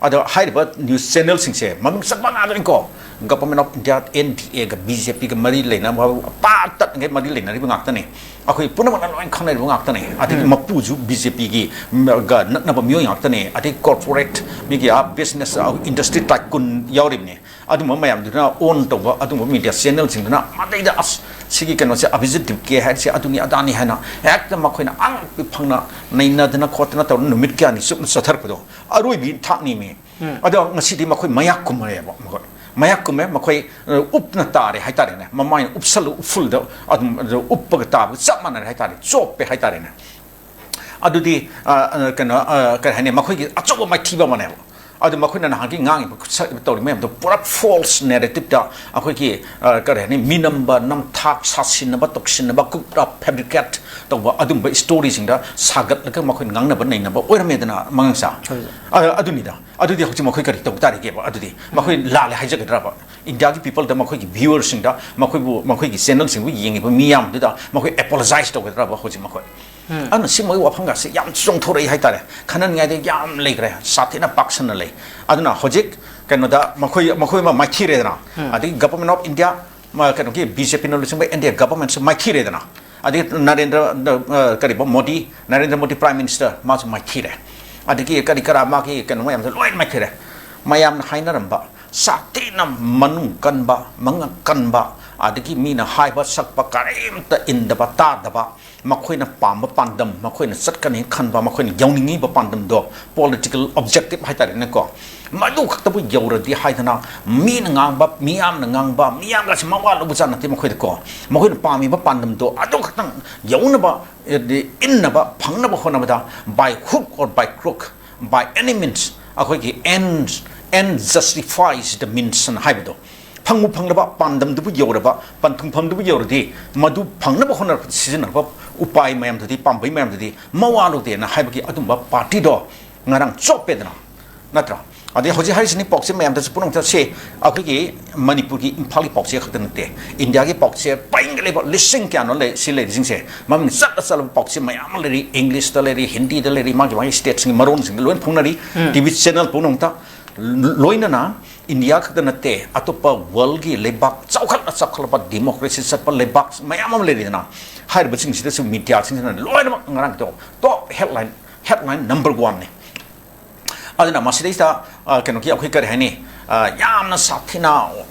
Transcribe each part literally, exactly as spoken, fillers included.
ꯑꯗꯣ ꯍꯥꯏꯔꯤꯕ news channelꯁꯤꯡꯁꯦ ꯃꯃꯤꯡ ꯆꯠꯄ ꯉꯥꯛꯇꯅꯤꯀꯣ꯫ Government of India, N D Aꯒ B J Pꯒ ꯃꯔꯤ ꯂꯩꯅꯕ, ꯄꯥꯛ ꯇꯠꯉꯩ ꯃꯔꯤ ꯂꯩꯅꯔꯤꯕ ꯉꯥꯛꯇꯅꯤ꯫ ꯑꯩꯈꯣꯏ ꯄꯨꯝꯅꯃꯛꯅ ꯂꯣꯏ ꯈꯪꯅꯔꯤꯕ ꯉꯥꯛꯇꯅꯤ꯫ ꯑꯗꯒꯤ ꯎꯝ꯫ ꯃꯄꯨꯁꯨ B J Pꯒꯤ ꯒ ꯅꯛꯅꯕ ꯃꯤꯑꯣꯏ ꯉꯥꯛꯇꯅꯤ꯫ ꯑꯗꯩ corporate ꯃꯤꯒꯤ ꯑꯥ business, ꯑꯥ, industry tycoon ꯌꯥꯎꯔꯤꯕꯅꯤ꯫ ꯑꯗꯨꯝꯕ ꯃꯌꯥꯝꯗꯨꯅ own ꯇꯧꯕ ꯑꯗꯨꯝꯕ media channelꯁꯤꯡꯗꯨꯅ ꯃꯗꯩꯗ, "ꯑꯁ, ꯁꯤꯒꯤ ꯀꯩꯅꯣꯁꯦ ꯑꯕꯤꯖꯤꯠ ꯗꯤꯞꯀꯦ ꯍꯥꯏꯁꯦ ꯑꯗꯨꯅꯤ ꯑꯗꯥꯅꯤ" ꯍꯥꯏꯅ ꯍꯦꯛꯇ ꯃꯈꯣꯏꯅ ꯑꯉꯛꯄꯤ ꯐꯪꯅ ꯅꯩꯅꯗꯅ ꯈꯣꯠꯇꯅ ꯇꯧꯔ ꯅꯨꯃꯤꯠ ꯀꯌꯥꯅꯤ ꯆꯨꯞꯅ ꯆꯠꯊꯔꯛꯄꯗꯣ ꯑꯔꯣꯏꯕꯤ ꯊꯥꯛꯅꯤꯃꯤ꯫ ꯎꯝ꯫ ꯑꯗꯣ ꯉꯁꯤꯗꯤ ꯃꯈꯣꯏ ꯃꯌꯥꯛ ꯀꯨꯝꯃꯦꯕ, ꯃꯈꯣꯏ ꯃꯌꯥꯛ ꯀꯨꯝꯃꯦ, ꯃꯈꯣꯏ, ꯑ, ꯎꯞꯅ ꯇꯥꯔꯦ ꯍꯥꯏꯇꯥꯔꯦꯅꯦ, ꯃꯃꯥꯏꯅ ꯎꯞꯁꯜꯂ ꯎꯐꯨꯜꯗ ꯑꯗꯨꯝ, ꯑꯗꯨ ꯎꯞꯄꯒ ꯇꯥꯕꯒ ꯆꯞ ꯃꯥꯟꯅꯔꯦ ꯍꯥꯏꯇꯥꯔꯦ, ꯆꯣꯞꯄꯦ ꯍꯥꯏꯇꯥꯔꯦꯅꯦ꯫ ꯑꯗꯨꯗꯤ, ꯑ, ꯑ, ꯀꯩꯅꯣ, ꯑ, ꯀꯔꯤ ꯍꯥꯏꯅꯤ, ꯃꯈꯣꯏꯒꯤ ꯑꯆꯧꯕ ꯃꯥꯏꯊꯤꯕ ꯑꯃꯅꯦꯕ꯫ ꯑꯗꯨ ꯃꯈꯣꯏꯅ ꯅꯍꯥꯟꯒꯤ ꯉꯥꯡꯉꯤꯕ, ꯁꯛꯏꯕ, ꯇꯧꯔꯤꯕ ꯃꯌꯥꯝꯗꯣ ꯄꯨꯔꯥ false narrativeꯇ ꯑꯩꯈꯣꯏꯒꯤ, ꯑ, ꯀꯔꯤ ꯍꯥꯏꯅꯤ, ꯃꯤꯅꯝꯕ, ꯅꯝꯊꯥꯛ, ꯁꯥꯁꯤꯟꯅꯕ, ꯇꯧꯁꯤꯟꯅꯕ, ꯀꯨꯞꯅ fabricate ꯇꯧꯕ ꯑꯗꯨꯝꯕ storyꯁꯤꯡꯗ ꯁꯥꯒꯠꯂꯒ ꯃꯈꯣꯏꯅ ꯉꯥꯡꯅꯕ ꯅꯩꯅꯕ ꯑꯣꯏꯔꯝꯃꯦꯗꯅ, ꯃꯉꯥꯡꯁꯥ꯫ ꯍꯣꯏ꯫ ꯑ, ꯑꯗꯨꯅꯤꯗ꯫ ꯑꯗꯨꯗꯤ ꯍꯧꯖꯤꯛ ꯃꯈꯣꯏ ꯀꯔꯤ ꯇꯧꯕ ꯇꯥꯔꯤꯒꯦꯕ? ꯑꯗꯨꯗꯤ ꯃꯈꯣꯏ ꯂꯥꯜꯂꯦ ꯍꯥꯏꯖꯒꯗ꯭ꯔꯕ? ꯏꯟꯗꯤꯌꯥꯒꯤ peopleꯗ, ꯃꯈꯣꯏꯒꯤ viewerꯁꯤꯡꯗ, ꯃꯈꯣꯏꯕꯨ, ꯃꯈꯣꯏꯒꯤ channelꯁꯤꯡꯕꯨ ꯌꯦꯡꯉꯤꯕ ꯃꯤꯌꯥꯝꯗꯨꯗ ꯃꯈꯣꯏ apologize ꯇꯧꯒꯗ꯭ꯔꯕ ꯍꯧꯖꯤꯛ ꯃꯈꯣꯏ? ꯎꯝ꯫ ꯑꯗꯨꯅ ꯁꯤ ꯃꯣꯏ ꯋꯥꯐꯝꯒꯁꯦ ꯌꯥꯝ ꯆꯣꯡꯊꯣꯔꯛꯏ ꯍꯥꯏꯇꯥꯔꯦ꯫ ꯈꯟꯅꯅꯤꯡꯉꯥꯏꯗꯤ ꯌꯥꯝ ꯂꯩꯈ꯭ꯔꯦ, ꯁꯥꯊꯤꯅ ꯄꯥꯛꯁꯟꯅ ꯂꯩ꯫ ꯑꯗꯨꯅ ꯍꯧꯖꯤꯛ ꯀꯩꯅꯣꯗ ꯃꯈꯣꯏ, ꯃꯈꯣꯏ ꯑꯃ ꯃꯥꯏꯊꯤꯔꯦꯗꯅ, ꯎꯝ꯫ ꯑꯗꯒꯤ Government of India, ꯃ-, ꯀꯩꯅꯣꯒꯤ B J Pꯅ ꯂꯨꯆꯤꯡꯕ N D A governmentꯁꯨ ꯃꯥꯏꯊꯤꯔꯦꯗꯅ, ꯑꯗꯒꯤ ꯅꯔꯦꯟꯗ꯭ꯔ, ꯑ, ꯀꯔꯤꯕ, ꯃꯣꯗꯤ, ꯅꯔꯦꯟꯗ꯭ꯔ ꯃꯣꯗꯤ Prime Minister, ꯃꯥꯁꯨ ꯃꯥꯏꯊꯤꯔꯦ꯫ ꯑꯗꯒꯤ ꯀꯔꯤ ꯀꯔꯥ ꯃꯥꯒꯤ ꯀꯩꯅꯣ ꯃꯌꯥꯝꯗꯣ ꯂꯣꯏ ꯃꯥꯏꯊꯤꯔꯦ꯫ ꯃꯌꯥꯝꯅ ꯍꯥꯏꯅꯔꯝꯕ ꯁꯥꯊꯤꯅ ꯃꯅꯨꯡ ꯀꯟꯕ, ꯃꯉꯛ ꯀꯟꯕ, ꯑꯗꯒꯤ ꯃꯤꯅ ꯍꯥꯏꯕ ꯁꯛꯄ ꯀꯔꯤꯝꯇ ꯏꯟꯗꯕ ꯇꯥꯗꯕ, ꯃꯈꯣꯏꯅ ꯄꯥꯝꯕ ꯄꯥꯟꯗꯝ, ꯃꯈꯣꯏꯅ ꯆꯠꯀꯅꯤ ꯈꯟꯕ, ꯃꯈꯣꯏꯅ ꯌꯧꯅꯤꯡꯉꯤꯕ ꯄꯥꯟꯗꯝꯗꯣ, political objective ꯍꯥꯏꯇꯥꯔꯦꯅꯦꯀꯣ, ꯃꯗꯨ ꯈꯛꯇꯕꯨ ꯌꯧꯔꯗꯤ ꯍꯥꯏꯗꯅ ꯃꯤꯅ ꯉꯥꯡꯕ, ꯃꯤꯌꯥꯝꯅ ꯉꯥꯡꯕ, ꯃꯤꯌꯥꯝꯒꯁꯦ ꯃꯋꯥ ꯂꯧꯕꯖꯥꯠ ꯅꯠꯇꯦ ꯃꯈꯣꯏꯗꯀꯣ꯫ ꯃꯈꯣꯏꯅ ꯄꯥꯝꯃꯤꯕ ꯄꯥꯟꯗꯝꯗꯣ ꯑꯗꯨ ꯈꯛꯇꯪ ꯌꯧꯅꯕ, ꯑꯦ, ꯏꯟꯅꯕ ꯐꯪꯅꯕ ꯍꯣꯠꯅꯕꯗ, by hook or by crook, by any means, ꯑꯩꯈꯣꯏꯒꯤ end, end justifies the means ꯑꯅ ꯍꯥꯏꯕꯗꯣ, ꯐꯪꯕꯨ ꯐꯪꯂꯕ, ꯄꯥꯟꯗꯝꯗꯨꯕꯨ ꯌꯧꯔꯕ, ꯄꯟꯊꯨꯡꯐꯝꯗꯨꯕꯨ ꯌꯧꯔꯗꯤ, ꯃꯗꯨ ꯐꯪꯅꯕ ꯍꯣꯠꯅꯔꯛꯄꯗ ꯁꯤꯖꯤꯟꯅꯔꯛꯄ ꯎꯄꯥꯏ ꯃꯌꯥꯝꯗꯨꯗꯤ, ꯄꯥꯝꯕꯩ ꯃꯌꯥꯝꯗꯨꯗꯤ ꯃꯋꯥ ꯂꯧꯗꯦꯅ ꯍꯥꯏꯕꯒꯤ ꯑꯗꯨꯝꯕ partyꯗꯣ ꯉꯔꯥꯡ ꯆꯣꯞꯄꯦꯗꯅ꯫ ꯅꯠꯇ꯭ꯔꯣ? ꯑꯗꯩ ꯍꯧꯖꯤꯛ ꯍꯥꯏꯔꯤꯁꯤꯅꯤ, ꯄꯥꯎꯆꯦ ꯃꯌꯥꯝꯗꯁꯨ ꯄꯨꯝꯅꯃꯛꯇ ꯁꯤ ꯑꯩꯈꯣꯏꯒꯤ ꯃꯅꯤꯄꯨꯔꯒꯤ ꯏꯝꯐꯥꯜꯒꯤ ꯄꯥꯎꯆꯦ ꯈꯛꯇ ꯅꯠꯇꯦ, ꯏꯟꯗꯤꯌꯥꯒꯤ ꯄꯥꯎꯆꯦ ꯄꯔꯤꯡꯒ ꯂꯩꯕ ꯂꯤꯁꯤꯡ ꯀꯌꯥꯅꯣ ꯂꯩ, ꯁꯤ ꯂꯩꯔꯤꯁꯤꯡꯁꯦ, ꯃꯃꯤꯡ ꯆꯠꯂ ꯆꯠꯂꯕ ꯄꯥꯎꯆꯦ ꯃꯌꯥꯝ ꯑꯃ ꯂꯩꯔꯤ, ꯏꯪꯂꯤꯁꯇ ꯂꯩꯔꯤ, ꯍꯤꯟꯗꯤꯗ ꯂꯩꯔꯤ, ꯃꯥꯒꯤ ꯃꯥꯒꯤ ꯁ꯭ꯇꯦꯠꯁꯤꯡꯒꯤ ꯃꯔꯣꯟꯁꯤꯡꯗ ꯂꯣꯏꯅ ꯐꯣꯡꯅꯔꯤ, ꯎꯝ꯫ ꯇꯤ ꯚꯤ ꯆꯦꯅꯦꯜ ꯄꯨꯝꯅꯃꯛꯇ꯫ ꯂꯣꯏꯅꯅ ꯏꯟꯗꯤꯌꯥ ꯈꯛꯇ ꯅꯠꯇꯦ, ꯑꯇꯣꯞꯄ ꯋꯥꯔꯜꯒꯤ ꯂꯩꯕꯥꯛ ꯆꯥꯎꯈꯠꯂ ꯆꯥꯎꯈꯠꯂꯕ ꯗꯤꯃꯣꯀ꯭ꯔꯦꯁꯤ ꯆꯠꯄ ꯂꯩꯕꯥꯛ ꯃꯌꯥꯝ ꯑꯃ ꯂꯩꯔꯤꯗꯅ, ꯍꯥꯏꯔꯤꯕꯁꯤꯡꯁꯤꯗꯁꯨ ꯃꯤꯗꯤꯌꯥꯁꯤꯡꯁꯤꯅ ꯂꯣꯏꯅꯃꯛ ꯉꯔꯥꯡ ꯇꯣꯞ ꯍꯦꯗꯂꯥꯏꯟ, ꯍꯦꯗꯂꯥꯏꯟ ꯅꯝꯕꯔ ꯋꯥꯟꯅꯤ꯫ ꯑꯗꯨꯅ ꯃꯁꯤꯗꯩꯁꯤꯗ, ꯑ, ꯀꯩꯅꯣꯒꯤ ꯑꯩꯈꯣꯏ ꯀꯔꯤ ꯍꯥꯏꯅꯤ, ꯑ, ꯌꯥꯝꯅ ꯁꯥꯊꯤꯅ,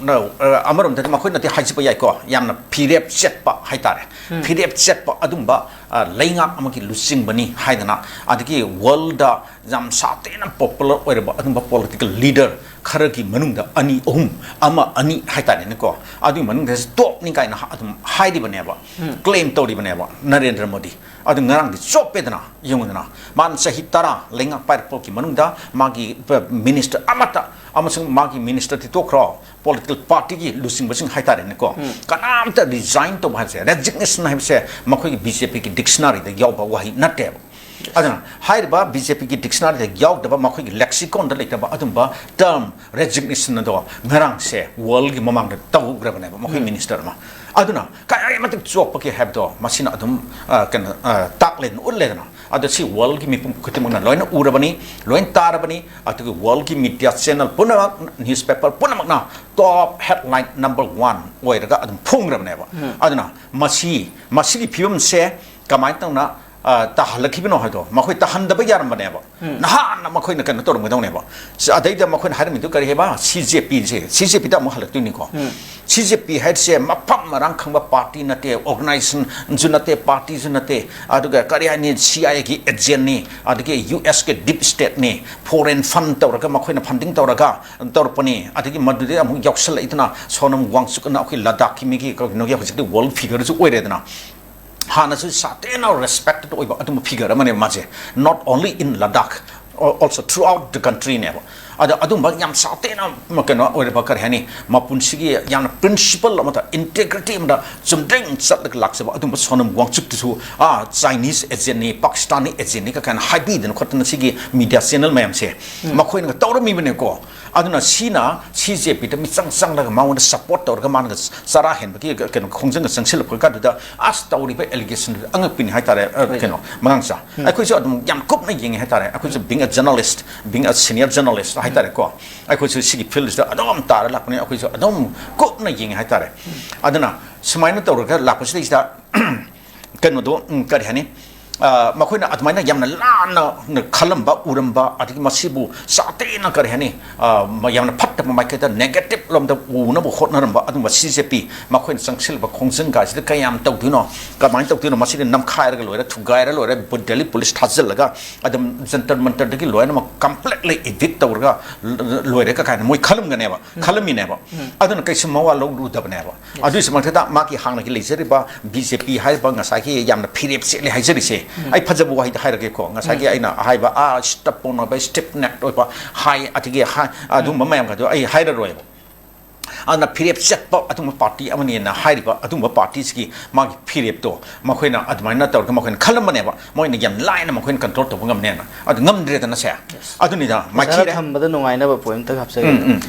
ꯑ, ꯑꯃꯔꯣꯝꯗꯗꯤ ꯃꯈꯣꯏꯅꯗꯤ ꯍꯥꯏꯖꯕ ꯌꯥꯏꯀꯣ, ꯌꯥꯝꯅ ꯐꯤꯔꯦꯞ ꯆꯠꯄ ꯍꯥꯏꯇꯥꯔꯦ, ꯎꯝ꯫ ꯐꯤꯔꯦꯞ ꯆꯠꯄ ꯑꯗꯨꯝꯕ, ꯑ, ꯂꯩꯉꯥꯛ ꯑꯃꯒꯤ ꯂꯨꯆꯤꯡꯕꯅꯤ ꯍꯥꯏꯗꯅ, ꯑꯗꯒꯤ ꯋꯥꯔꯜꯗ ꯌꯥꯝ ꯁꯥꯊꯤꯅ ꯄꯣꯄꯨꯂꯔ ꯑꯣꯏꯔꯕ ꯑꯗꯨꯝꯕ ꯄꯣꯂꯤꯇꯤꯀꯦꯜ ꯂꯤꯗꯔ ꯈꯔꯒꯤ ꯃꯅꯨꯡꯗ ꯑꯅꯤ, ꯑꯍꯨꯝ, ꯑꯃ, ꯑꯅꯤ ꯍꯥꯏꯇꯥꯔꯦꯅꯦꯀꯣ, ꯑꯗꯨꯒꯤ ꯃꯅꯨꯡꯗ ꯇꯣꯞꯅꯤ ꯀꯥꯏꯅ ꯑꯗꯨꯝ ꯍꯥꯏꯔꯤꯕꯅꯦꯕ, ꯎꯝ꯫ ꯀ꯭ꯂꯦꯝ ꯇꯧꯔꯤꯕꯅꯦꯕ ꯅꯔꯦꯟꯗ꯭ꯔ ꯃꯣꯗꯤ꯫ ꯑꯗꯨ ꯉꯔꯥꯡꯗꯤ ꯆꯣꯞꯄꯦꯗꯅ, ꯌꯦꯡꯉꯨꯗꯅ, ꯃꯥꯅ ꯆꯍꯤ ꯇꯔꯥ ꯂꯩꯉꯥꯛ ꯄꯥꯏꯔꯛꯄꯒꯤ ꯃꯅꯨꯡꯗ ꯃꯥꯒꯤ ꯄ-, ꯃꯤꯅꯤꯁꯇꯔ ꯑꯃꯠꯇ, ꯑꯃꯁꯨꯡ ꯃꯥꯒꯤ ꯃꯤꯅꯤꯁꯇꯔꯗꯤ ꯇꯣꯛꯈ꯭ꯔꯣ, ꯄꯣꯂꯤꯇꯤꯀꯦꯜ ꯄꯥꯔꯇꯤꯒꯤ ꯂꯨꯆꯤꯡꯕꯁꯤꯡ ꯍꯥꯏꯇꯥꯔꯦꯅꯦꯀꯣ, ꯎꯝ꯫ ꯀꯅꯥꯝꯇ ꯔꯤꯖꯥꯏꯟ ꯇꯧꯕ ꯍꯥꯏꯕꯁꯦ, ꯔꯦꯖꯤꯒꯅꯦꯁꯟ ꯍꯥꯏꯕꯁꯦ ꯃꯈꯣꯏꯒꯤ ꯕꯤ ꯖꯦ ꯄꯤꯒꯤ ꯗꯤꯛꯁꯅꯥꯔꯤꯗ ꯌꯥꯎꯕ ꯋꯥꯍꯩ ꯅꯠꯇꯦꯕ꯫ ꯑꯗꯨꯅ ꯍꯥꯏꯔꯤꯕ ꯕꯤ ꯖꯦ ꯄꯤꯒꯤ ꯗꯤꯛꯁꯅꯥꯔꯤꯗ ꯌꯥꯎꯗꯕ, ꯃꯈꯣꯏꯒꯤ ꯂꯦꯛꯁꯤꯀꯣꯟꯗ ꯂꯩꯇꯕ ꯑꯗꯨꯝꯕ ꯇꯔꯝ ꯔꯦꯖꯤꯒꯅꯦꯁꯟ ꯑꯗꯣ ꯉꯔꯥꯡꯁꯦ ꯋꯥꯔꯜꯒꯤ ꯃꯃꯥꯡꯗ ꯇꯧꯈ꯭ꯔꯕꯅꯦꯕ ꯃꯈꯣꯏ ꯎꯝ꯫ ꯃꯤꯅꯤꯁꯇꯔ ꯑꯃ꯫ ꯑꯗꯨꯅ ꯀꯌꯥꯒꯤ ꯃꯇꯤꯛ ꯆꯣꯞꯄꯒꯦ ꯍꯥꯏꯕꯗꯣ ꯃꯁꯤꯅ ꯑꯗꯨꯝ, ꯑ, ꯀꯩꯅꯣ, ꯑ, ꯇꯥꯛꯂꯦꯗꯅ, ꯎꯠꯂꯦꯗꯅ꯫ ꯑꯗꯣ ꯁꯤ ꯋꯥꯔꯜꯒꯤ ꯃꯤꯄꯨꯝ ꯈꯨꯗꯤꯡꯃꯛꯅ ꯂꯣꯏꯅ ꯎꯔꯕꯅꯤ, ꯂꯣꯏꯅ ꯇꯥꯔꯕꯅꯤ꯫ ꯑꯗꯨꯒ ꯋꯥꯔꯜꯒꯤ ꯃꯤꯗꯤꯌꯥ ꯆꯦꯅꯦꯜ ꯄꯨꯝꯅꯃꯛ, ꯅ꯭ꯌꯨꯁꯄꯦꯄꯔ ꯄꯨꯝꯅꯃꯛꯅ ꯇꯣꯞ ꯍꯦꯗꯂꯥꯏꯟ ꯅꯝꯕꯔ ꯋꯥꯟ ꯑꯣꯏꯔꯒ ꯑꯗꯨꯝ ꯐꯣꯡꯈ꯭ꯔꯕꯅꯦꯕ꯫ ꯎꯝ꯫ ꯑꯗꯨꯅ ꯃꯁꯤ, ꯃꯁꯤꯒꯤ ꯐꯤꯕꯝꯁꯦ ꯀꯃꯥꯏꯅ ꯇꯧꯅ, ꯑ, ꯇꯥꯍꯜꯂꯛꯈꯤꯕꯅꯣ ꯍꯥꯏꯗꯣ ꯃꯈꯣꯏ ꯇꯥꯍꯟꯗꯕ ꯌꯥꯔꯝꯕꯅꯦꯕ꯫ ꯎꯝ꯫ ꯅꯍꯥꯟꯅ ꯃꯈꯣꯏꯅ ꯀꯩꯅꯣ ꯇꯧꯔꯝꯒꯗꯧꯅꯦꯕ꯫ ꯁꯤ-, ꯑꯗꯩꯗ ꯃꯈꯣꯏꯅ ꯍꯥꯏꯔꯝꯃꯤꯗꯨ ꯀꯔꯤ ꯍꯥꯏꯕ? ꯁꯤ ꯖꯦ ꯄꯤꯁꯦ, ꯁꯤ ꯖꯦ ꯄꯤꯗ ꯑꯃꯨꯛ ꯍꯜꯂꯛꯇꯣꯏꯅꯤꯀꯣ꯫ ꯎꯝ꯫ ꯁꯤ ꯖꯦ ꯄꯤ ꯍꯥꯏꯔꯤꯁꯦ ꯃꯐꯝ ꯃꯔꯥꯡ ꯈꯪꯕ ꯄꯥꯔꯇꯤ ꯅꯠꯇꯦ, ꯑꯣꯔꯒꯅꯥꯏꯖꯦꯁꯟꯁꯨ ꯅꯠꯇꯦ, ꯄꯥꯔꯇꯤꯁꯨ ꯅꯠꯇꯦ꯫ ꯑꯗꯨꯒ ꯀꯔꯤ ꯍꯥꯏꯅꯤ? ꯁꯤ ꯑꯥꯏ ꯑꯦꯒꯤ ꯑꯦꯖꯦꯟꯅꯤ, ꯑꯗꯒꯤ ꯌꯨ ꯑꯦꯁꯀꯤ ꯗꯤꯞ ꯁ꯭ꯇꯦꯠꯅꯤ, ꯐꯣꯔꯦꯟ ꯐꯟ ꯇꯧꯔꯒ ꯃꯈꯣꯏꯅ ꯐꯟꯗꯤꯡ ꯇꯧꯔꯒ ꯇꯧꯔꯛꯄꯅꯤ꯫ ꯑꯗꯒꯤ ꯃꯗꯨꯗꯩ ꯑꯃꯨꯛ ꯌꯥꯎꯁꯜꯂꯛꯏꯗꯅ ꯁꯣꯅꯝ ꯋꯥꯡꯆꯨꯛꯅ ꯑꯩꯈꯣꯏ ꯂꯗꯥꯈꯀꯤ ꯃꯤꯒꯤ ꯀꯩꯅꯣꯒꯤ ꯍꯧꯖꯤꯛꯇꯤ ꯋꯥꯔꯜ ꯐꯤꯒꯔꯁꯨ ꯑꯣꯏꯔꯦꯗꯅ꯫ ꯍꯥꯟꯅꯁꯨ ꯁꯥꯊꯤꯅ ꯔꯦꯁꯄꯦꯛꯇꯦꯠ ꯑꯣꯏꯕ ꯑꯗꯨꯝꯕ ꯐꯤꯒꯔ ꯑꯃꯅꯦꯕ ꯃꯥꯁꯦ, not only in Ladakh, Also throughout the country ꯅꯦꯕ꯫ ꯑꯗ ꯑꯗꯨꯝꯕ ꯌꯥꯝ ꯁꯥꯊꯤꯅ ꯀꯩꯅꯣ ꯑꯣꯏꯔꯕ, ꯀꯔꯤ ꯍꯥꯏꯅꯤ, ꯃꯄꯨꯟꯁꯤꯒꯤ ꯌꯥꯝꯅ principle ꯑꯃꯗ, integrity ꯑꯃꯗ ꯆꯨꯝꯗ꯭ꯔꯤꯡ ꯆꯠꯂꯒ ꯂꯥꯛꯆꯕ ꯑꯗꯨꯝꯕ ꯁꯣꯅꯝ ꯋꯥꯡꯆꯨꯞꯇꯨꯁꯨ ꯑꯥ Chinese agent ꯅꯤ, Pakistani agent ꯅꯤ ꯀꯥꯏꯅ ꯍꯥꯏꯕꯤꯗꯅ ꯈꯣꯠꯇꯅ ꯁꯤꯒꯤ media channel ꯃꯌꯥꯝꯁꯦ ꯃꯈꯣꯏꯅꯒ ꯇꯧꯔꯝꯃꯤꯕꯅꯦꯀꯣ꯫ ꯑꯗꯨꯅ ꯁꯤꯅ ꯁꯤ ꯖꯦ ꯄꯤꯗ ꯃꯤꯆꯪ ꯆꯪꯂꯒ ꯃꯉꯣꯟꯗ support ꯇꯧꯔꯒ ꯃꯥꯅꯒ ꯆꯔꯥ ꯍꯦꯟꯕꯒꯤ ꯀꯩꯅꯣ ꯈꯣꯡꯖꯪꯒ ꯆꯪꯁꯤꯜꯂꯛꯄ ꯀꯥꯟꯗꯨꯗ ꯑꯁ ꯇꯧꯔꯤꯕ allegation ꯑꯉꯛꯄꯅꯤ ꯍꯥꯏꯇꯥꯔꯦ꯫ ꯑ, ꯍꯣꯏ꯫ ꯀꯩꯅꯣ, ꯃꯉꯥꯡꯆꯥ, ꯑꯩꯈꯣꯏꯁꯨ ꯑꯗꯨꯝ ꯌꯥꯝ ꯀꯨꯞꯅ ꯌꯦꯡꯉꯦ ꯍꯥꯏꯇꯥꯔꯦ꯫ ꯑꯩꯈꯣꯏꯁꯨ being a journalist, being a senior journalist ꯍꯥꯏꯇꯥꯔꯦꯀꯣ, ꯑꯩꯈꯣꯏꯁꯨ ꯁꯤꯒꯤ field ꯁꯤꯗ ꯑꯗꯨꯝ ꯇꯥꯔ ꯂꯥꯛꯄꯅꯤ꯫ ꯑꯩꯈꯣꯏꯁꯨ ꯑꯗꯨꯝ ꯀꯨꯞꯅ ꯌꯦꯡꯉꯦ ꯍꯥꯏꯇꯥꯔꯦ꯫ ꯑꯗꯨꯅ ꯁꯨꯃꯥꯏꯅ ꯇꯧꯔꯒ ꯂꯥꯛꯄꯁꯤꯗꯩꯁꯤꯗ ꯀꯩꯅꯣꯗꯣ, ꯎꯝ, ꯀꯔꯤ ꯍꯥꯏꯅꯤ, ꯑ, ꯃꯈꯣꯏꯅ ꯑꯗꯨꯃꯥꯏꯅ ꯌꯥꯝꯅ ꯂꯥꯟꯅ ꯈꯜꯂꯝꯕ, ꯎꯔꯝꯕ, ꯑꯗꯒꯤ ꯃꯁꯤꯕꯨ ꯁꯥꯊꯤꯅ, ꯀꯔꯤ ꯍꯥꯏꯅꯤ, ꯑ, ꯃ-, ꯌꯥꯝꯅ ꯐꯠꯇꯕ ꯃꯥꯏꯀꯩꯗ, negative ꯂꯣꯝꯗ ꯎꯅꯕ ꯍꯣꯠꯅꯔꯝꯕ ꯑꯗꯨꯝꯕ ꯁꯤ ꯖꯦ ꯄꯤ ꯃꯈꯣꯏꯅ ꯆꯪꯁꯤꯜꯂꯕ ꯈꯣꯡꯖꯪ ꯀꯥꯏꯁꯤꯗ ꯀꯌꯥꯝ ꯇꯧꯗꯣꯏꯅꯣ, ꯀꯃꯥꯏꯅ ꯇꯧꯗꯣꯏꯅꯣ, ꯃꯁꯤꯗꯤ ꯅꯝꯈꯥꯏꯔꯒ ꯂꯣꯏꯔꯦ, ꯊꯨꯒꯥꯏꯔ ꯂꯣꯏꯔꯦ, ꯕꯨ-, ꯗꯦꯜꯂꯤ ꯄꯨꯂꯤꯁ ꯊꯥꯖꯤꯜꯂꯒ ꯑꯗꯨꯝ ꯖꯟꯇꯔ ꯃꯟꯇꯔꯗꯒꯤ ꯂꯣꯏꯅꯃꯛ completely evict ꯇꯧꯔꯒ ꯂ-, ꯂꯣꯏꯔꯦ ꯀ-, ꯀꯥꯏꯅ ꯃꯣꯏ ꯈꯜꯂꯝꯒꯅꯦꯕ, ꯈꯜꯂꯝꯃꯤꯅꯦꯕ꯫ ꯑꯗꯨꯅ ꯀꯩꯁꯨ ꯃꯋꯥ ꯂꯧꯔꯨꯗꯕꯅꯦꯕ꯫ ꯑꯗꯨꯒꯤꯁꯨ ꯃꯊꯛꯇ ꯃꯥꯒꯤ ꯍꯥꯟꯅꯒꯤ ꯂꯩꯖꯔꯤꯕ ꯕꯤ ꯖꯦ ꯄꯤ ꯍꯥꯏꯔꯤꯕ ꯉꯁꯥꯏꯒꯤ ꯌꯥꯝꯅ ꯐꯤꯔꯦꯞ ꯆꯦꯠꯂꯦ ꯍꯥꯏꯖꯔꯤꯁꯦ, ꯑꯩ ꯐꯖꯕ ꯋꯥꯍꯩꯗ ꯍꯥꯏꯔꯒꯦꯀꯣ, ꯉꯁꯥꯏꯒꯤ ꯑꯩꯅ ꯍꯥꯏꯕ ꯑꯥ ꯁ꯭ꯇꯞ ꯄꯣꯛꯅꯕ, stiff necked ꯑꯣꯏꯕ, ꯍꯥꯏ, ꯑꯗꯒꯤ ꯍꯥꯏ, ꯑꯗꯨꯝꯕ ꯃꯌꯥꯝꯒꯗꯣ ꯑꯩ ꯍꯥꯏꯔꯔꯣꯏꯕ꯫ ꯑꯗꯨꯅ ꯐꯤꯔꯦꯞ ꯆꯠꯄ ꯑꯗꯨꯝꯕ ꯄꯥꯔꯇꯤ ꯑꯃꯅꯦꯅ ꯍꯥꯏꯔꯤꯕ ꯑꯗꯨꯝꯕ ꯄꯥꯔꯇꯤꯁꯤꯒꯤ ꯃꯥꯒꯤ ꯐꯤꯔꯦꯞꯇꯣ ꯃꯈꯣꯏꯅ ꯑꯗꯨꯃꯥꯏꯅ ꯇꯧꯔꯒ ꯃꯈꯣꯏꯅ ꯈꯜꯂꯝꯕꯅꯦꯕ, ꯃꯣꯏꯅ ꯌꯥꯝ ꯂꯥꯏꯅ ꯃꯈꯣꯏꯅ control ꯇꯧꯕ ꯉꯝꯅꯦꯅ꯫ ꯑꯗꯨ ꯉꯝꯗ꯭ꯔꯦꯗꯅ ꯁꯦ꯫ ꯑꯗꯨꯅꯤꯗ, ꯃꯥꯏꯊꯤꯔꯦ꯫ ꯊꯝꯕꯗ ꯅꯨꯡꯉꯥꯏꯅꯕ point ꯑꯝꯇ ꯍꯥꯞꯆꯒꯦ꯫ ꯎꯝ, ꯎꯝ꯫